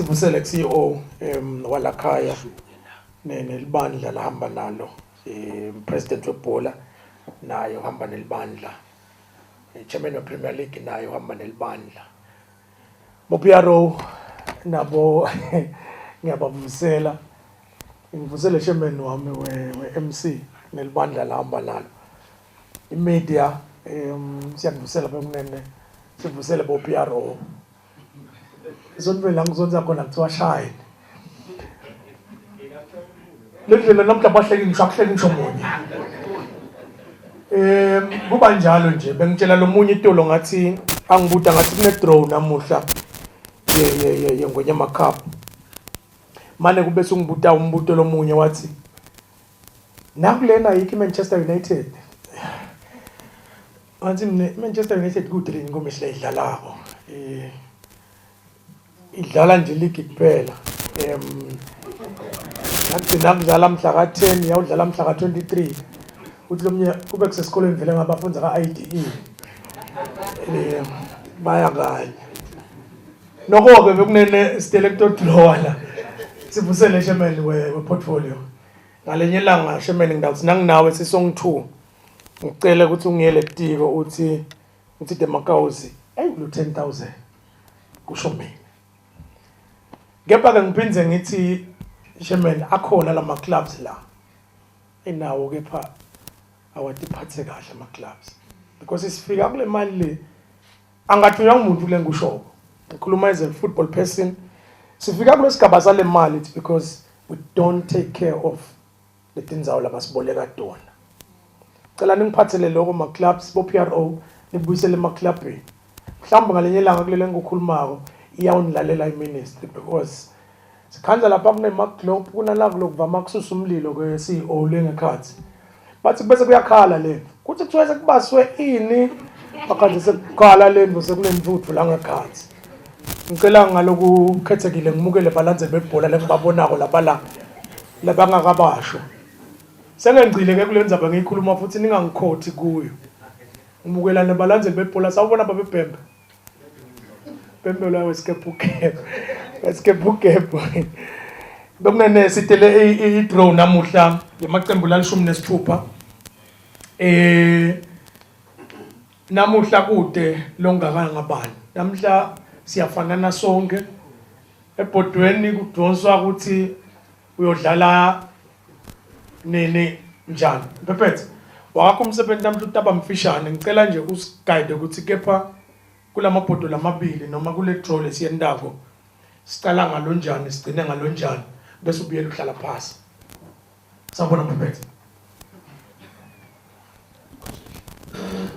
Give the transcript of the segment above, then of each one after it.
Sivusele CEO walakhaya nelibandla lahamba nalo, president webhola naye uhamba nelibandla, chairman we Premier League naye uhamba nelibandla. Bo PRO nabo ngiyabavusela, ngivusele chairman wami we MC nelibandla lahamba nalo. I-media siyakuvusela bekunene, sivusele bo PRO. Esontweni la ngizonza khona kuthiwa shine. Le ndlela namhla bahleki ngisho akuhleki ngisho munye. Kuba njalo nje bengitshela lomunye itolo ngathi angibuta ngathi kune draw namuhla ye Ngonyama Cup. Mane kube sungibuta umbuto lomunye wathi nakulena yikho iManchester United. Ngathi mina iManchester United kude le inkomishi leyidlalako. Idlala nje league kuphela. Yagcina kudlala mhla ka-10 yawudlala mhla ka-23. Uthi lomnye kube kusesikolweni vele ngabafunza ka-IDE. Baya kanye. Nokho-ke bekunene sitele kutodrawa la. Sivusele chairman we-portfolio. Ngalenye ilanga chairman ngidawuthi nanginawe sisong 2. Ngicela ukuthi ungiyele kutiko uthi uthi Demakawuzi ayi lo 10000 kusho mina. Kepha ke ngiphinde ngithi chairman akhona lama clubs la enawo kepha awadiphathe kahle ama clubs because isifika kule mali le angathunywa umuntu kule ngikushoko. Ngikhuluma as a football person, sifika kulesigaba sale mali it's because we don't take care of letindzawo labasiboleka tona. Cela ningiphathele lokho ma clubs bo PRO nibuyisele emaklabhini. Mhlawumbe ngalenye ilanga kulele ngikukhulumako iyawunilalela iministry because sikhandla lapha kunema globe kunala kulokuvama kususa umlilo ke CEO lengekhathi. Bathi bese kuyakhala le. Kuthi kuthiwa sekubaswe ini bakhathi sekukhala le ndlu sekunentuthu la ngekhathi. Ngicela ngaloku khethekile ngimukele balandzeli bebhola lengibabonako lapha la labangakabasho. Sengengcile ke kule ndzaba ngiyikhuluma futhi ningangikhothi kuyo. Ngimukela nebalandzeli bebhola sawubona babebhembe. Bhembe la wesikepukepu. Wesikepukepu. Bekunene sitele i-draw namuhla ngemaqembu lalishumi nesithupha. Namuhla kude longakangabani. Namhla siyafanana sonke. Ebhodweni kudonswa ukuthi uyodlala nini njani. Mphephethe wakho umsebenzi namhla utaba mfishane, ngicela nje usiguide ukuthi kepha kulamabhodo lamabili noma kule draw lesiyendako sicala ngalonjani sigcine ngalonjani bese ubuyela uhlala phasi. Sawubona Mphephethe.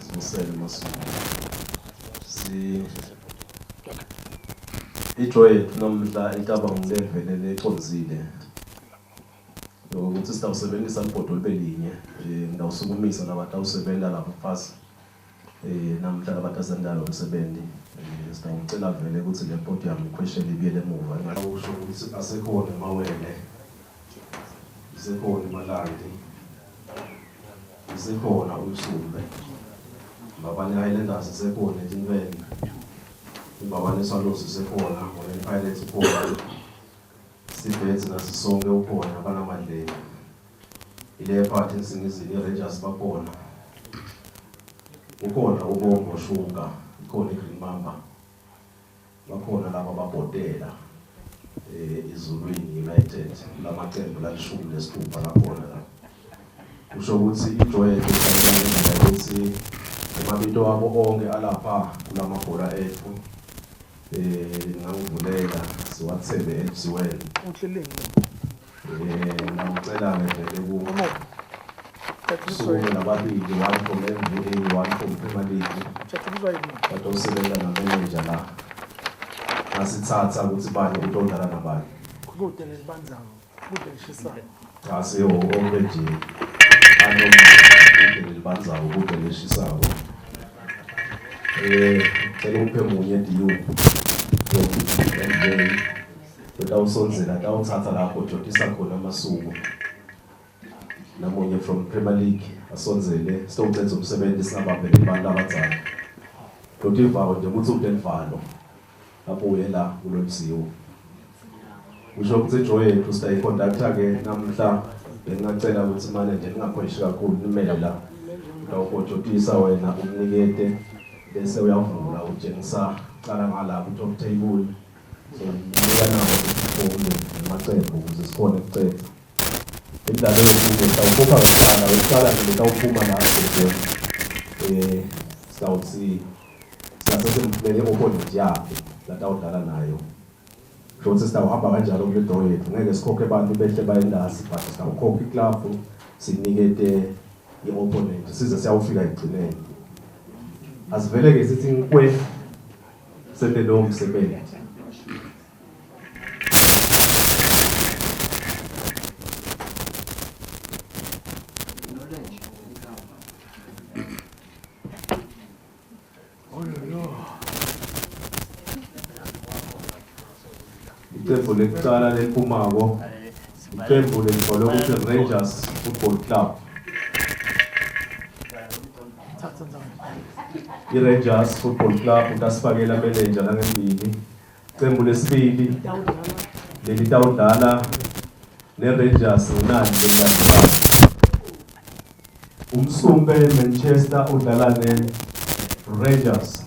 Sibusele Masuku. Si Ijoy yethu namhla itaba ngilevele lecondzile. Ukuthi sitawusebenzisa libhodo libe linye, ngitawusukumisa labatawusebenta lapha phasi. Namhla labatasenta lo msebenzi. Sitawucela vele ukuthi le podium ikhweshele ibuyele emuva. Usho ukuthi asekhona emawele. Isekhona imalandi. Isekhona umsumbe. Mbabane Highlanders isekhona eTinweni. Imbabane Swallows isekhona, Ngoleni Pirates ikhona. Sibetsi nasisonke ukhona banamadleni. Ileopard eNsingizini iRangers bakhona. Ukhona uBongo Sugar, ikhona iGreen Mamba. Bakhona laba ababhotela Ezulwini United lamaqembu lalishumi nesithupha lakhona la. Kusho ukuthi ijoy yethu ihlangana ngendlela yokuthi amabito wabo onke alapha kulamabhola ethu ngangivulela siwathembe ebuziweni. Ngiyacela-ke vele ku sukume lababili, one from MVA, one from Premier League. Batosebenza na-manager la. Ngasithatha ukuthi bani utodlala nabani. Kude nelibanzayo, kude lishisayo. Cha siwo onke nje anokude nelibanzayo, kude lishisayo. Cela uphe munye DU from MVA. Utawusondzela tawutsatsa lapho jotisa khona amasuku. Namunye from Premier League asondzele sitowucedza umsebenzi singabambeli abantu abadzala. Lotivako nje ukuthi ude livalo lapho uye la kulolusiwo. Kusho ukuthi i-draw yethu sitayiconducta-ke namhla bengingacela ukuthi mane nje ningakhweshi kakhulu nimele la. Utawubhojotisa wena umnikete bese uyavula utshengisa cala ngala ku-top table. So nika nawo isifombe namacembu ukuze sikhone ukuceda. Imidlalo yethu sitawukhokha wekuqala, wekuqala nje letawuphuma la ebhodweni. Eh sitawuthi singase simfunele i-opponent yakhe latawudlala nayo. Kusho ukuthi sitawuhamba kanjalo kule draw yethu. Ngeke sikhokhe abantu behle baye entasi but sitawukhokha iklabhu sinikete i-opponent size siyawufika ekugcineni. Asivele-ke sithi nkwe sente lowo msebenzi. Iqembu lekuqala leliphumako iqembu lelibhalwe ukuthi Rangers Football Club. I-Rangers Football Club utasifakela manager langembili. Iqembu lesibili lelitawudlala ne-Rangers ngunali lelilandelayo. Umsumpe Manchester udlala ne-Rangers.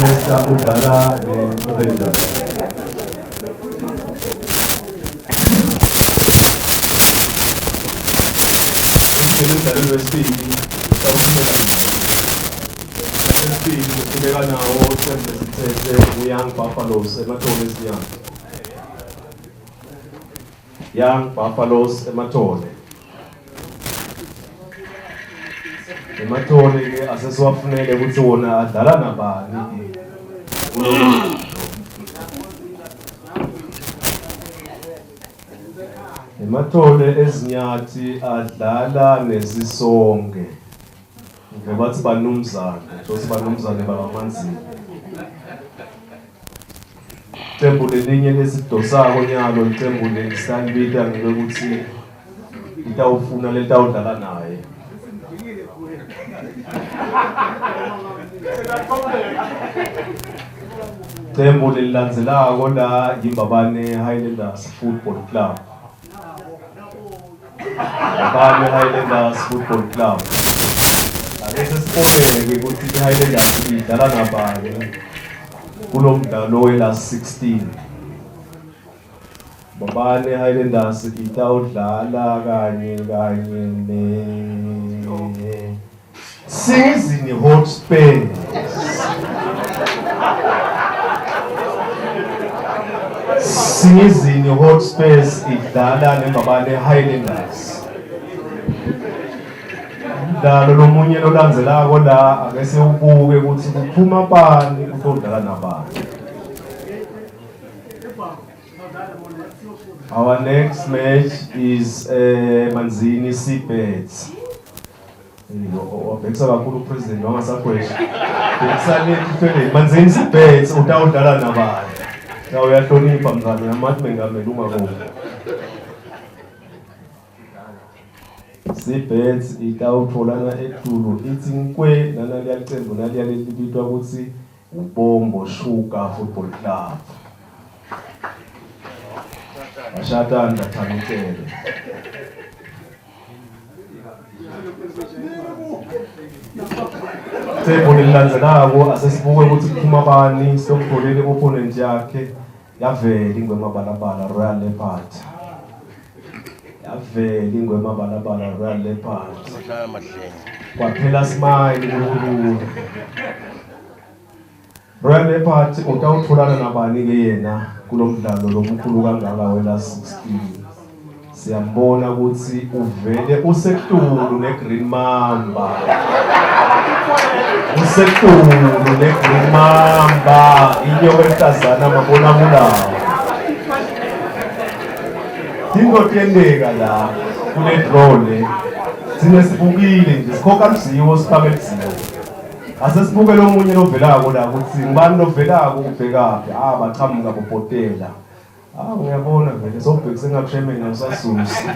Manchester udlala ne-Rangers. Emdlalweni wesibili sawuqhubeka nawo. Wesibili uqhubeka nawo iqembu lesithethe uYoung Buffaloes emathole esinyama. Young Buffaloes emathole. Emathole ke asesiwafunele ukuthi wona adlala nabani ke. Emathole ezinyathi adlala nesisonke. Ngive bathi banumzane, njengoba banumzane bakaManzini. Iqembu lelinye lesidosako nyalo iqembu lelisalibita ngelokuthi litawufuna lelitawudlala naye. Iqembu lelilandzelako la yiMbabane Highlanders Football Club. Mbabane Highlanders Football Club. Ake sesibone-ke ukuthi i-Highlanders idlala nabani kulo mdlalo we-last 16. Mbabane Highlanders itawudlala kanye kanye ne Season Hotspurs. Season Hotspurs idlala neMbabane Highlanders. Umdlalo lomunye lolandzelako la ake siwubuke ukuthi kuphuma bani kutodlala nabani. Our next match is Manzini Seabirds. Wabhekisa kakhulu upresident wangasakhwesha. Bhekisa le tifele Manzini Seabirds utawudlala nabani. Ya uyahlonipha mngani uyamathi mengameli ungakuphi. Seabirds itawutholana etulu ithi nkwe nanaliya licembu naliya lelibitwa ukuthi Ubombo Sugar Football Club. Bashatani bathamukele. Cembu lelilandzelako asesibuke ukuthi kuphuma bani siyomtholele opponent yakhe yavela ingwemabalabala Royal Leopard. Yavela ingwemabalabala Royal Leopard. Kwaphela smile kululu. Royal Leopard utawutholana nabani ke yena kulo mdlalo lomkhulu kangaka wela 16. Siyambona ukuthi uvele usetulu neGreen Mamba. Usetulu neGreen Mamba inyoka ehlazana mabona kulawo. Into tiyenteka la kule draw le. Thina sibukile nje sikhokha luziwo sifake luziwo. Ase sibuke lomunye lovelako la ukuthi ngubani lovelako ubhekaphi. Ah bachamuka bobhotela. Ah ngiyabona vele sowubhekise ngakushemeni awusasusi.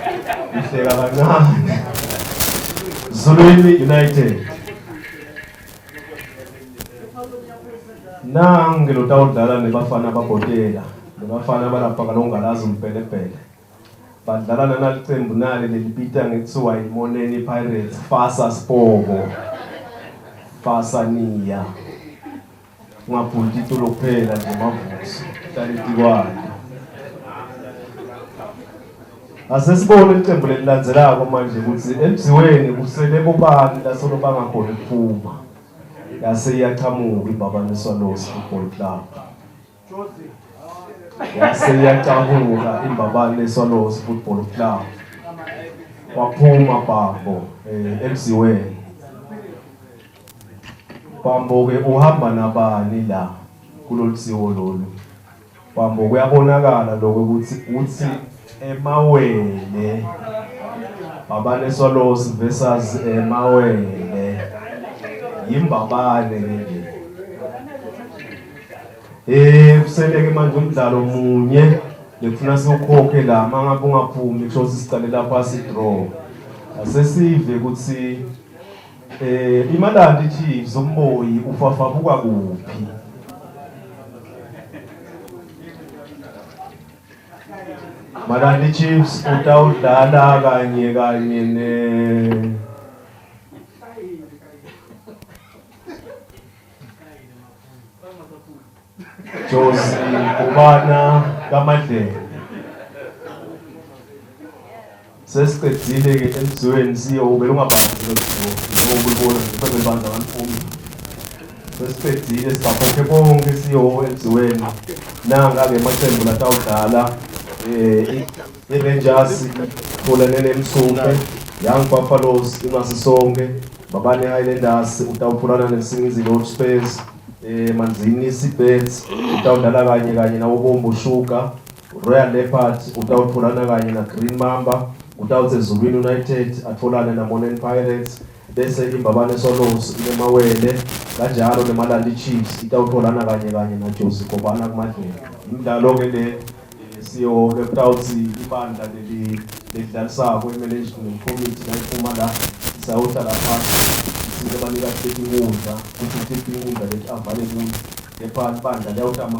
Ihleka kancane. Zulwini United. Nange lotawudlala nebafana babhotela, nebafana balapha kalongalazi umbhelebhele. Badlala nanalicembu nali lelibita ngekuthiwa yiMoneni Pirates, Fasa Sipoko. Fasa Niya. Ungabhunti itulo kuphela nje mavuso. Hlale tikwayo. Asesibone licembu lelilandzelako manje ukuthi emziweni kusele bobani lasolo bangakhoni kuphuma. Yase iyachamuka iMbabane Swallows Football Club. Yase iyacamuka iMbabane Swallows Football Club. Waphuma Bambo emziweni. Bambo ke uhamba nabani la kulolu siwo lolu? Bambo kuyabonakala lokho ukuthi uthi emawele Mbabane Swallows versus emawele yimbabane ke nje. Kuseleke manje umdlalo munye lekufuna siwukhokhe la mangabe ungaphumi kusho ukuthi siqalela phasi draw. Asesive ukuthi iMalandi Chiefs umboyi ufafabuka kuphi? Malandi Chiefs utawudlala kanye kanye ne Jozi Kubana kaMadlela. Sesiqedile ke emzweni siyo ubele ungabhangi lo siyo njengoba ulibona nje belibandla ngalifumi. Sesiqedile sibakhokhe bonke siyo emziweni. Nanga ke amaqembu latawudlala i-Rangers itholane neMsuke, Young Buffaloes iMasisonke, Mbabane Highlanders utawutholana neNsingizini Hotspurs, Manzini Seabirds utawudlala kanye kanye nawoBombo Sugar. Royal Leopards utawutholana kanye na Green Mamba, utawuthi Ezulwini United atholane na Moneni Pirates, bese iMbabane Swallows inemawele kanjalo neMalandi Chiefs itawutholana kanye kanye na Josi Gobana kuMadlela. Imidlalo ke le siyo lekutawuthi ibandla leli ledlalisako i-management committee nayiphuma la sawuhlala phansi sike banika tinkundla ukuthi tinkundla leti available kepha libandla liyawutama.